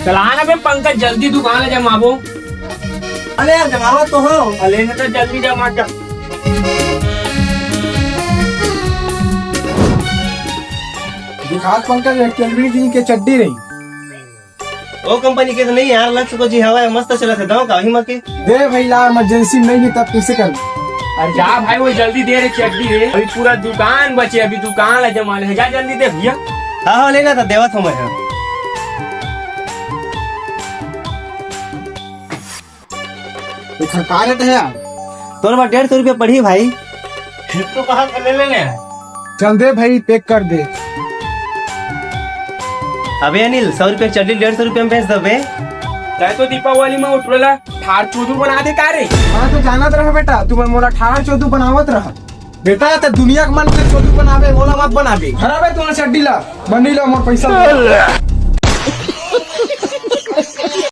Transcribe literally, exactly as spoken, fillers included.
चला ना बे पंकज, जल्दी दुकान ला जमाबो। अरे यार, जमावत तो हँव। अरे ना तो जल्दी जमा जा। दिखात पंकज, एक केल्विन किंग के चड्डी रही। ओ कंपनी के तो नहीं यार, लक्स को जी हवा हे, मस्त चलत हे, दव का ओही म के। दे भाई ला, इमरजेंसी नहीं हे तब कइसे कर। अरे जा भाई, वो जल्दी दे रे चड्डी रे, अभी पूरा दुकान बचे, अभी दुकान ला जमा ले, जा जल्दी दे भैया। हाँ हाँ, लेना था, देवत हँव मैं। एखर का रेट हे यार? तोर बर डेढ़ सौ रुपया पड़ही भाई। फिर तो कहाँ से ले लेने हैं? चल दे भाई, पैक कर दे। अबे अनिल, सौ रुपया के चड्डी डेढ़ सौ रुपया म बेच देबे। तैं तो दीपावली म ओ टुरा ला ठार चोदू बना दे का रे? हाँ तो जानत रह बेटा, तुमन मोला ठार चोदू बनावत रह। बेटा, तैं दुनिया के मन के चोदू बनाबे, मोला मत बनाबे। हरा बे, तुमन चड्डी ला, बनी ला मोर पैसा।